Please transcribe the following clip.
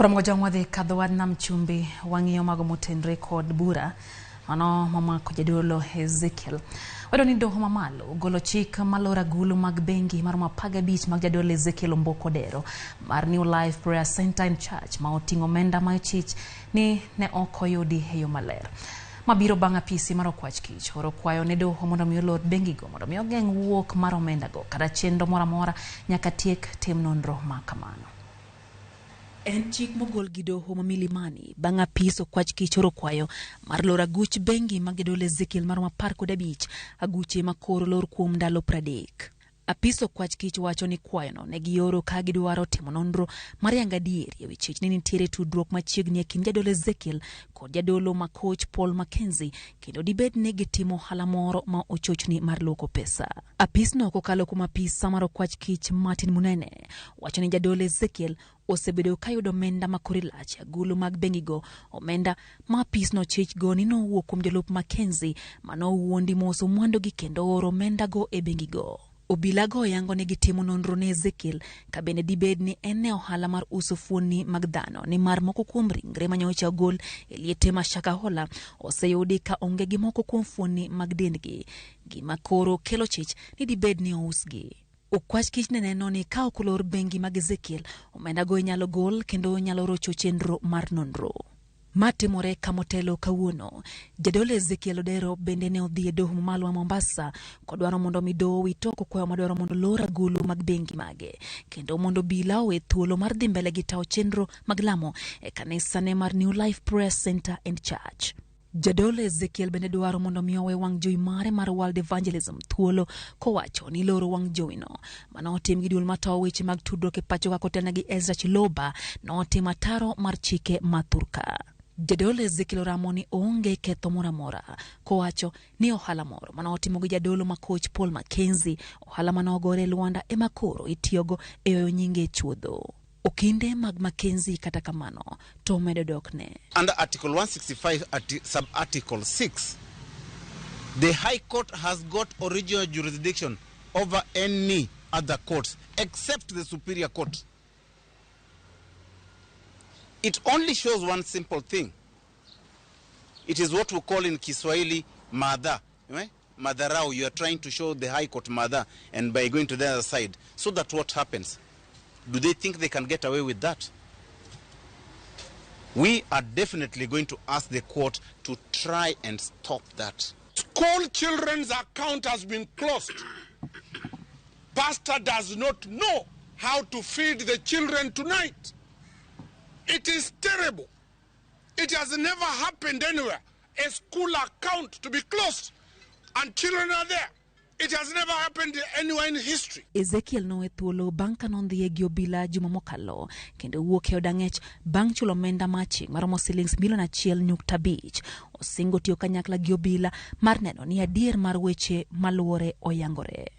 Koro mojong wadhi kadho wad nam chumbi wang'iyo mago motenre kod bura mano mamako jadolo Ezekiel. Wayudo ni doho mamalo ogolo chik maloro agulu mag bengi maromo 15 mag jadolo Ezekiel Omboko Odero mar New Life Prayer Center and Church ma oting'o omenda ma ochich ni ne ok oyudi e yo maler. Mabiro bang' apisi mar Okwach Kich oro kwayo ne doho mondo mi olor bengigo mondo mi ogeng' wuok mar omendago kata chenro moro amora nyaka tiek tim nonro ma kamano. En chik mogol gi doho ma Milimani bang' apis Okwach Kich oro kwayo mar loro aguch bengi mag jadolo Ezekiel maromo 15, aguche ma koro olor kuom ndalo 30. Apis Okwach Kich wacho ni kwayono ne gioro ka gidwaro timo nonro mar yango adieri ewi chich ni nitiere tudruok machiegni e kind jadolo Ezekiel kod jadolo ma koch Paul Mackenzie kendo dibed ni gitimo ohala moro ma ochochni mar luoko pesa. Apisno kokalo kuom apisa mar Okwach Kich Martin Munene wacho ni jadolo Ezekiel osebedo kayudo omenda ma kore lach e agulu mag bengigo, omenda ma apisno chich go ni nowuok kuom jolup Mackenzie manowuondi moso mwandugi kendo oro omendago e bengigo. Obilago yango ni gitimo nonro ne Ezekiel ka bende dibed ni en e ohala mar uso fuonni mag dhano nimar moko kuom ringre manyocha ogol e liete ma Shakahola oseyudi ka onge gi moko kuom fuonni mag dendgi. Gima koro kelo chich ni dibed ni ousgi. Okwach Kich ne neno ni ka ok olor bengi mag Ezekiel, omendago inyalo gol kendo nyalo rocho chenro mar nonro. Ma timore kamotelo kawuono. Jadolo Ezekiel Odero bende ne odhi e doho mamalo ma Mombasa kodwaro mondo mi doho owit oko kwayo madwaro mondo olor agulu mag bengi mage kendo mondo obila owe thuolo mar dhi mbele gi tawo chenro mag lamo e kanisane mar New Life Prayer Center and Church. Jadolo Ezekiel bende dwaro mondo mi owe wang' jowi mare mar World Evangelism thuolo kowacho ni loro wang' jowino mano otim gi duol matawo weche mag tudruok e pacho kaka otelne gi Ezra Chiloba notim ataro mar chike ma thurka. Jadolo Ezekiel oramo ni oonge ketho moro amora kowacho ni ohala moro mane otimo gi jadolo ma koch Paul Mackenzie, ohala mane ogore e Luanda ema koro itiyogo e oyo nyinge e chuodho. Okinde mag Mackenzie kata kamano to omedo dokne. Under Article 165 sub Article 6, the High Court has got original jurisdiction over any other courts except the Superior Court. It only shows one simple thing. It is what we call in Kiswahili madha. Eh? Madharau. You are trying to show the High Court madha, and by going to the other side. So that what happens? Do they think they can get away with that? We are definitely going to ask the court to try and stop that. School children's account has been closed. Pastor does not know how to feed the children tonight. It is terrible. It has never happened anywhere. A school account to be closed and children are there. It has never happened anywhere in history. Ezekiel nowe thuolo bang' ka nondhiye gi obila juma mokalo kendo wuok e od ang'ech bang' chulo omenda ma aching' maromo silings milion 1.5. Osingo tiyo kanyakla gi obila mar neno ni adier mar weche maluwore oyangore.